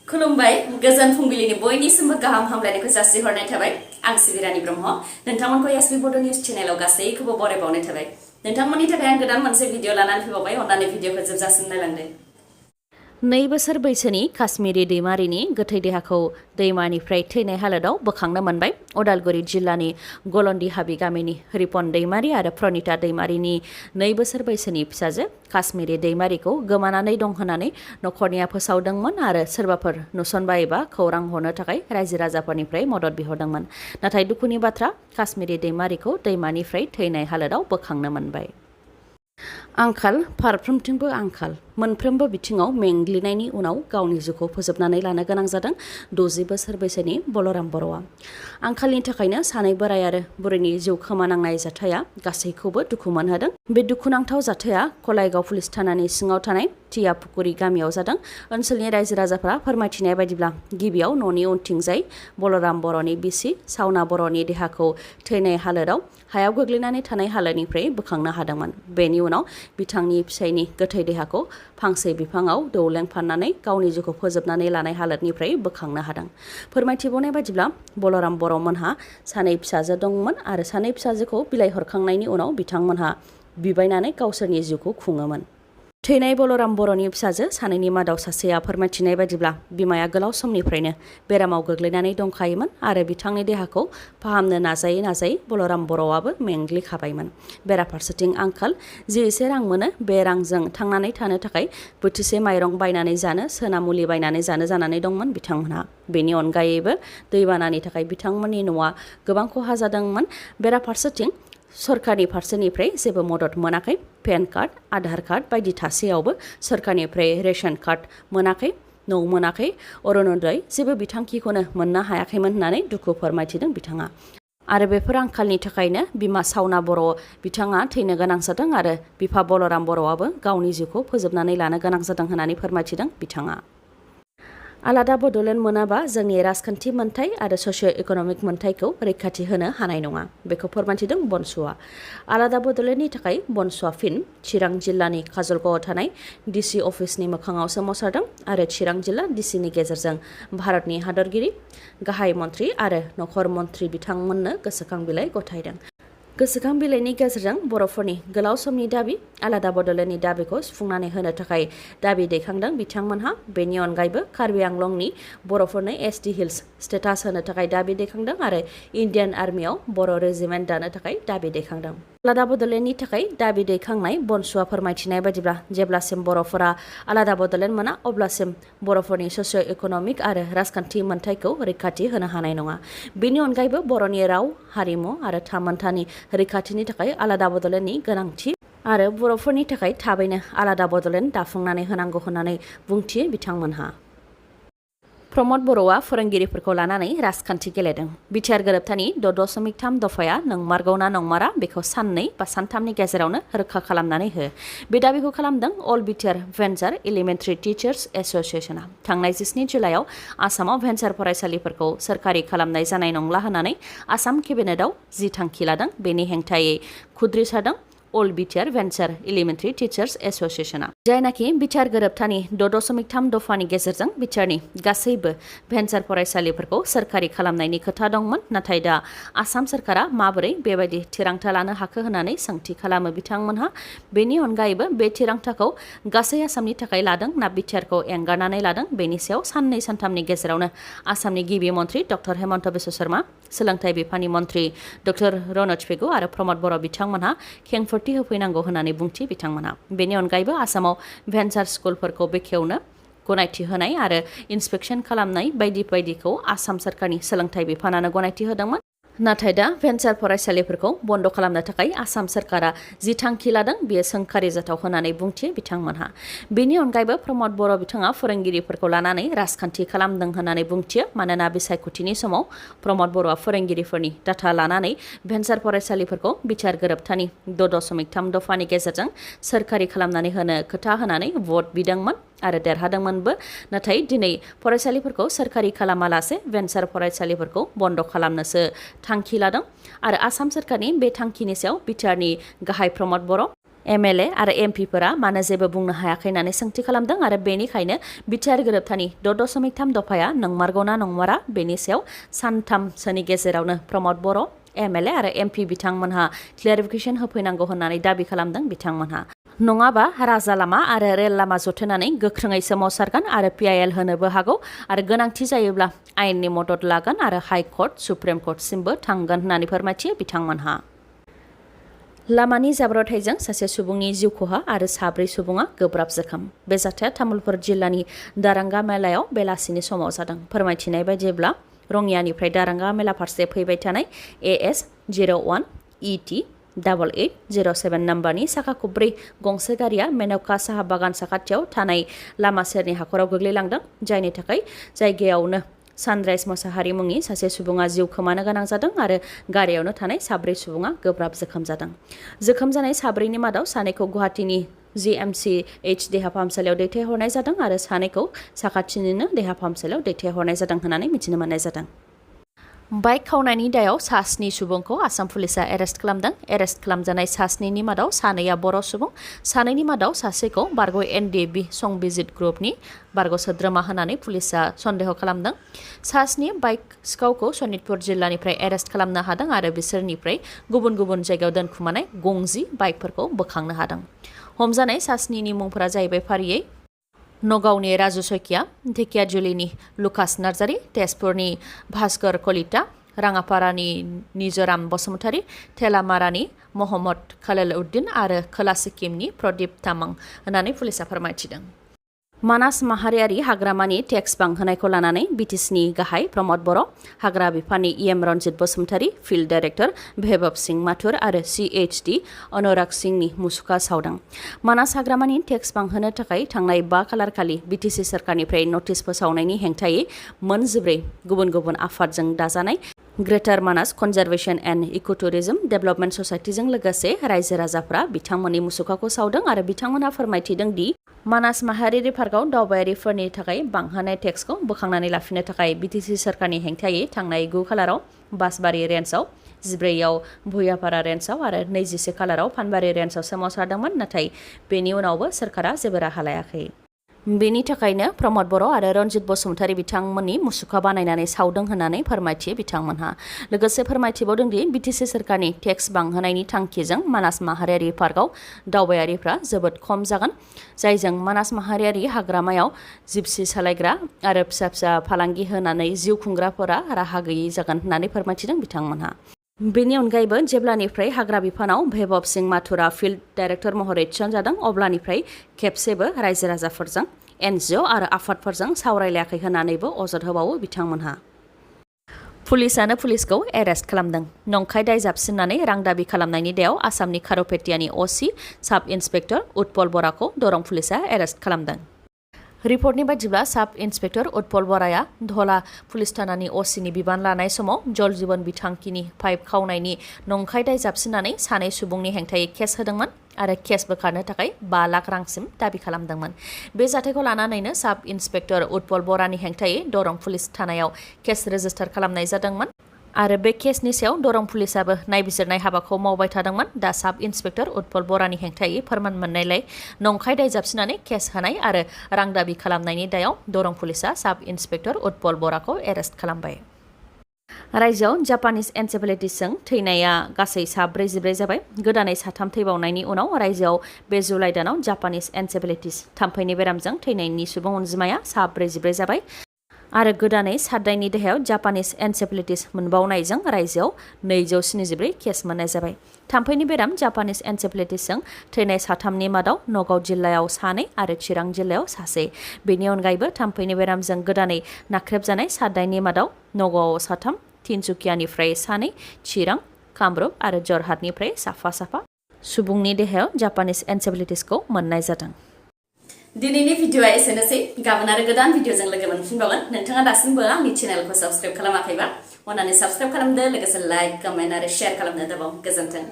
खुलुमबाय गोजोन फुंबिलिनि बयनिसिमबो गाहाम हामलायनायखौ जासिहरनाय थाबाय आं सिबिरानि ब्रह्म नोंथांमोनखौ एसबी बड' निउज चेनेलाव गासैखौबो बरायबावनाय थाबाय नोंथांमोननि थाखाय आं गोदान मोनसे भिडिअ लानानै फैबावबाय अन्नानै भिडिअखौ जोबजासिम नायलांदो 2 बोसोर बैसोनि काश्मीरी दैमारिनि गोथै देहाखौ दैमानिफ्राय थैनाय हालोदाव बोखांनो मोनबाय उदालगुरि जिल्लानि गलन्दी हाबि गामिनि रिपन दैमारि आरो प्रनिता दैमारिनि 2 बोसोर बैसोनि फिसाजो काश्मीरी दैमारिखौ गोमानानै दं होननानै नखरनिया फोसावदोंमोन आरो सोरबाफोर नुसनबायोबा खौरां हरनो थाखाय रायजो राजाफोरनिफ्राय मदद बिहरदोंमोन नाथाय दुखुनि बाथ्रा काश्मीरी दैमारिखौ दैमानिफ्राय थैनाय हालोदाव बोखांनो मोनबाय आंखाल फारफ्रोमथिंबो आंखाल मोनफ्रोमबो बिथिङाव मेंग्लिनायनि उनाव गावनि जिउखौ फोजोबनानै लानो गोनां जादों 60 बोसोर बैसोनि बलराम बर'आ आंखालनि थाखायनो सानै बोराय आरो बुरैनि जिउ खोमानांनाय जाथाया गासैखौबो दुखु मोनहोदों बे दुखुनांथाव जाथाया कलायगाव पुलिस थानानि सिङाव थानाय टियापुकुरि गामियाव जादों ओनसोलनि रायजो राजाफोरा फोरमायथिनाय बायदिब्ला गिबियाव न'नि उनथिंजाय बलराम बर'नि बिसि सावना बर'नि देहाखौ थैनाय हालोदाव हायाव गोग्लैनानै थानाय हालोदनिफ्राय बोखांनो हादोंमोन बेनि उनाव बिथांनि फिसायनि गोथै देहाखौ फांसे बिफाङाव दौलेंफाननानै गावनि जिउखौ फोजोबनानै लानाय हालोदनिफ्राय बोखांनो हादों फोरमायथिबावनाय बायदिब्ला बलराम बर'मोनहा सानै फिसाजो दंमोन आरो सानै फिसाजोखौ बिलाइ हरखांनायनि उनाव बिथांमोनहा बिबायनानै गावसोरनि जिउखौ खुङोमोन थैनाय बलराम बर'नि फिसाजो सानैनि मादाव सासेया फोरमायथिनाय बायदिब्ला बिमाया गोलाव समनिफ्रायनो बेरामाव गोग्लैनानै दंखायोमोन आरो बिथांनि देहाखौ फाहामनो नाजायै बलराम बर'आबो मेंग्लिखाबायमोन बेराफारसेथिं आंखाल जि एसे रां मोनो बे रांजों थांनानै थानो थाखाय बोथिसे माइरं बायनानै जानो सोना मुलि बायनानै जानो जानानै दंमोन बिथांमोनहा बेनि अनगायैबो दैबानानि थाखाय बिथांमोननि न'आ गोबां खहा जादोंमोन बेराफारसेथिं सरकारनि फारसेनिफ्राय जेबो मदद मोनाखै पेन कार्ड आधार कार्ड बायदि थासेयावबो सरकारनिफ्राय रेशन कार्ड मोनाखै न' मोनाखै अरुणोदय जेबो बिथांखिखौनो मोननो हायाखैमोन होननानै दुखु फोरमायथिदों बिथाङा आरो बेफोर आंखालनि थाखायनो बिमा सावना बर' बिथाङा थैनो गोनां जादों आरो बिफा बलराम बर'आबो गावनि जिउखौ फोजोबनानै लानो गोनां जादों होननानै फोरमायथिदों बिथाङा आलादा बड'लेण्ड मोनाबा जोंनि राजखान्थि मोनथाय आरो ससिय' इक'नमिक मोनथायखौ रैखाथि होनो हानाय नङा बेखौ फोरमायथिदों बनसुआ आलादा बड'लेण्डनि थाखाय बनसुआ फिन चिरां जिल्लानि काजलगावआव थानाय डिसि अफिसनि मोखाङाव सोमावसारदों आरो चिरां जिल्ला डिसिनि गेजेरजों भारतनि हादरगिरि गाहाय मन्त्रि आरो नखर मन्त्रि बिथांमोननो गोसोखां बिलाइ गथायदों गोसोखां बिलाइनि गेजेरजों बर'फोरनि गोलाव समनि दाबि आलादा बड'लेण्डनि दाबिखौ सुफुंनानै होनो थाखाय दाबि दैखांदों बिथांमोनहा बेनि अनगायैबो कार्बि आंलंनि बर'फोरनो एसटि हिल्स स्टेटास होनो थाखाय दाबि दैखांदों आरो इन्डियान आर्मियाव बर' रेजिमेन्ट दानो थाखाय दाबि दैखांदों आलादा बड'लेण्डनि थाखाय दाबि दैखांनाय बनसुआ फोरमायथिनाय बायदिब्ला जेब्लासिम बर'फोरा आलादा बड'लेण्ड मोना अब्लासिम बर'फोरनि ससिय' इक'नमिक आरो राजखान्थि मोनथायखौ रैखाथि होनो हानाय नङा बेनि अनगायैबो बर'नि राव हारिमु आरो थामोन्थानि रैखाथिनि थाखाय आलादा बड'लेण्डनि गोनांथि आरो बर'फोरनि थाखाय थाबैनो आलादा बड'लेण्ड दाफुंनानै होनांगौ होननानै बुंथियो बिथांमोनहा प्रमद बर'आ फोरोंगिरिफोरखौ लानानै राजखान्थि गेलेदों बिटिआर गोरोबथानि 6.3 दफाया नंमारगौना नंमारा बेखौ साननै बा सानथामनि गेजेरावनो रोखा खालामनानै हो बे दाबिखौ खालामदों अल बिटिआर भेन्सार एलिमेन्टारि टिचार्स एस'सियेसना थांनाय 17 जुलाइआव आसामाव भेन्सार फरायसालिफोरखौ सोरखारि खालामनाय जानाय नंला होननानै आसाम केबिनेटआव जि थांखि लादों बेनि हेंथायै खुद्रिसारदों अल बिटिआर भेन्सार एलिमेन्टारि टिचार्स एस'सियेसना जायनाखि बिटिआर गोरोबथानि 6.3 दफानि गेजेरजों बिटिआरनि गासैबो भेन्सार फरायसालिफोरखौ सोरखारि खालामनायनि खोथा दंमोन नाथाय दा आसाम सोरखारा माबोरै बेबायदि थिरांथा लानो हाखो होननानै सोंथि खालामो बिथांमोनहा बेनि अनगायैबो बे थिरांथाखौ गासै आसामनि थाखाय लादों ना बिटिआरखौ एंगारनानै लादों बेनि सायाव साननै सानथामनि गेजेरावनो आसामनि गिबि मन्त्रि डक्टर हेमन्त बिश्व शर्मा सोलोंथाइ बिफाननि मन्त्रि डक्टर रनज पेगु आरो प्रमद बर' बिथांमोनहा खेंफोरथि होफैनांगौ होननानै बुंथि बिथांमोनहा बेनि अनगायैबो आसामाव भेन्सार स्कुलफोरखौ बेखेवनो गनायथि होनाय आरो इन्सपेक्सन खालामनाय बायदिखौ आसाम सोरखारनि सोलोंथाइ बिफानानो गनायथि होदोंमोन नाथाय दा भेन्सार फरायसालिफोरखौ बन्द खालामनो थाखाय आसाम सोरखारा जि थांखि लादों बेयो सोंखारि जाथाव होननानै बुंथियो बिथांमोनहा बेनि अनगायैबो प्रमद बर' बिथाङा फोरोंगिरिफोरखौ लानानै राजखान्थि खालामदों होननानै बुंथियो मानोना बिसायख'थिनि समाव प्रमद बर'आ फोरोंगिरिफोरनि डाटा लानानै भेन्सार फरायसालिफोरखौ बिटिआर गोरोबथानि 6.3 दफानि गेजेरजों सोरखारि खालामनानै होनो खोथा होनानै भट बिदोंमोन आरो देरहादोंमोनबो नाथाय दिनै फरायसालिफोरखौ सोरखारि खालामालासे भेन्सार फरायसालिफोरखौ बन्द खालामनोसो थांखि लादों आरो आसाम सोरखारनि बे थांखिनि सायाव बिटिआरनि गाहाय प्रमद बर' MLA आरो MPफोरा मानो जेबो बुंनो हायाखै होननानै सोंथि खालामदों आरो बेनिखायनो बिटिआर गोरोबथानि 6.3 दफाया नंमारगौना नंमारा बेनि सायाव सानथामसोनि गेजेरावनो प्रमद बर' MLA आरो MP बिथांमोनहा क्लियारिफिकेसन होफैनांगौ होननानै दाबि खालामदों बिथांमोनहा। नङाबा राजा लामा आरो रेल लामा जथेनानै गोख्रोङै सोमावसारगोन आरो PIL होनोबो हागौ आरो गोनांथि जायोब्ला आयेननि मदद लागोन आरो हाइकर्ट सुप्रिम कर्टसिमबो थांगोन होननानै फोरमायथियो बिथांमोनहा। लामानि जाब्रबथायजों सासे सुबुंनि जिउ खहा आरो 4 सुबुङा गोब्राब जोखोम। बे जाथाया तामुलपुर जिल्लानि दारांगा मेलायाव बेलासिनि समाव जादों। फोरमायथिनाय बायदिब्ला रङियानिफ्राय दारांगा मेला फारसे फैबाय थानाय AS 01 ET 8807 नाम्बारनि साखा खब्रै गंसे गारिया मेनका साहा बागान साखाथियाव थानाय लामा सेरनि हाखराव गोग्लैलांदों, जायनि थाखाय जायगायावनो सानराइज मोसाहारि मुंनि सासे सुबुङा जिउ खोमानो गोनां जादों आरो गारियावनो थानाय 4 सुबुङा गोब्राब जोखोम जादों। जोखोम जानाय 4नि मादाव सानैखौ गुवाहाटीनि GMCH देहा फाहामसालियाव दैथायहरनाय जादों आरो सानैखौ साखाथिनिनो देहा फाहामसालियाव दैथायहरनाय जादों होननानै मिथिनो मोननाय जादों। बाइक खावनायनि दायाव 7 सुबुंखौ आसाम पुलिसा एरेस्ट खालामदों। एरेस्ट खालामजानाय 7नि मादाव 2 बर' सुबुं, 2नि मादाव सासेखौ बारग' NDB संबिजित ग्रुपनि बारग' सोद्रोमा होननानै पुलिसा सन्देह खालामदों। 7 बाइक सिखावखौ सनितपुर जिल्लानिफ्राय एरेस्ट खालामनो हादों आरो बिसोरनिफ्राय गुबुन गुबुन जायगायाव दोनखुमानाय 60 बाइकफोरखौ बोखांनो हादों। हमजानाय 7नि मुंफोरा जाहैबाय फारियै नगावनि राजु सयकिया, ढेकियाजुलिनि लुकास नार्जारी, तेजपुरनि भास्कर कलिता, राङापारानि निजोराम बसुमतारी, थेलामारानि महम्मद खलिल उद्दिन आरो खोला सिक्किमनि प्रदीप तामां होननानै पुलिसा फोरमायथिदों। मानास माहारियारि हाग्रामानि टेक्स बांहोनायखौ लानानै बिटिसिनि गाहाय प्रमद बर', हाग्रा बिफाननि EM Ranjit Basumatary, field director Vaibhav Singh Mathur आरो CHD अनुराग सिंहनि मुसुखा सावदों। मानास हाग्रामानि टेक्स बांहोनो थाखाय थांनाय 5 खालारखालि बिटिसि सरकारनिफ्राय नटिस फोसावनायनि हेंथायै मोन 14 गुबुन गुबुन आफादजों दाजानाय ग्रेटार मानास कनजारभेशन एन्ड इकोटुरिजम डेभेलपमेन्ट ससाइटिजों लोगोसे रायजो राजाफ्रा बिथांमोननि मुसुखाखौ सावदों आरो बिथांमोनहा फोरमायथिदों दि मानास माहारियारि पार्कआव दावबायारिफोरनि थाखाय बांहोनाय टेक्सखौ बोखांनानै लाफिननो थाखाय बिटिसि सरकारनि हेंथायै थांनाय 9 खालाराव बासबारि रेन्जआव, 14आव भुयापारा रेन्जआव आरो 21 खालाराव फानबारि रेन्जआव सोमावसारदोंमोन, नाथाय बेनि उनावबो सरकारा जेबो राहा लायाखै। बेनि थाखायनो प्रमद बर' आरो रन्जित बसुमतारी बिथांमोननि मुसुखा बानायनानै सावदों होननानै फोरमायथियो बिथांमोनहा। लोगोसे फोरमायथिबावदों दि बिटिसि सरकारनि टेक्स बांहोनायनि थांखिजों मानास माहारियारि पार्कआव दावबायारिफ्रा जोबोद खम जागोन, जायजों मानास माहारियारि हाग्रामायाव जिपसि सालायग्रा आरो फिसा फिसा फालांगि होनानै जिउ खुंग्राफोरा राहा गैयै जागोन होननानै फोरमायथिदों बिथांमोनहा। बेनि अनगायैबो जेब्लानिफ्राय हाग्रा बिफानाव भैबब सिंह माथुरा फिल्ड डाइरेक्टर महरै थिसनजादों अब्लानिफ्राय खेबसेबो रायजो राजाफोरजों NGO आरो आफादफोरजों सावरायलायाखै होननानैबो अजद होबावो बिथांमोनहा। पुलिसानो पुलिसखौ एरेस्ट खालामदों। नंखाय दाय जाबसिननानै रां दाबि खालामनायनि दायाव आसामनि खारुपेटियानि OC साब इन्सपेक्टर उत्पल बराखौ दरं पुलिसा एरेस्ट खालामदों। रिपर्टनि बायदिब्ला साब इन्सपेक्टर उत्पल बराया धला पुलिस थानानि OCनि बिबान लानाय समाव जल जीवन बिथांखिनि पाइप खावनायनि नंखाय दाय जाबसिननानै 2 सुबुंनि हेंथायै केस होदोंमोन आरो केस बोखारनो थाखाय 5 लाख रांसिम दाबि खालामदोंमोन। बे जाथायखौ लानानैनो साब इन्सपेक्टर उत्पल बरानि हेंथायै दरं पुलिस थानायाव केस रेजिस्टार खालामनाय जादोंमोन आरो बे केसनि सायाव दरं पुलिसाबो नायबिजिरनाय हाबाखौ मावबाय थादोंमोन। दा साब इन्सपेक्टर उत्पल बरानि हेंथायै फोरमान मोननायलाय नंखाय दाय जाबसिननानै केस होनाय आरो रां दाबि खालामनायनि दायाव दरं पुलिसा साब इन्सपेक्टर उत्पल बराखौ एरेस्ट खालामबाय। रायजोआव जापानिज एनसेफेलाइटिसजों थैनाया गासै 44 जाबाय। गोदानै 3 थैबावनायनि उनाव रायजोआव बे जुलाइ दानाव जापानिज एनसेफेलाइटिस थाम्फैनि बेरामजों थैनायनि सुबुं अनजिमाया 44 जाबाय आरो गोदानै 7 दायनि देहायाव जापानिज एनसेफेलाइटिस मोनबावनायजों रायजोआव 274 केस मोननाय जाबाय। थाम्फैनि बेराम जापानिज एनसेफेलाइटिसजों थैनाय 3नि मादाव नगाव जिल्लायाव 2 आरो चिरां जिल्लायाव 1। बेनि अनगायैबो थाम्फैनि बेरामजों गोदानै नाख्रेबजानाय 7 दायनि मादाव नगावआव 3, तिनसुकियानिफ्राय 2, चिरां, कामरुप आरो जरहाटनिफ्राय साफा सुबुंनि देहायाव जापानिज एनसेफेलाइटिसखौ मोननाय जादों। दिनैनि भिडिअआ एसेनोसै। गाबोन आरो गोदान भिडिअजों लोगो मोनफिनबावगोन। नोंथाङा दासिमबो आंनि चेनेलखौ साबस्क्राइब खालामाखैबा अन्नानै साबस्क्राइब खालामदो, लोगोसे लाइक, कमेन्ट आरो शेयार खालामनो दाबाव। गोजोन्थों।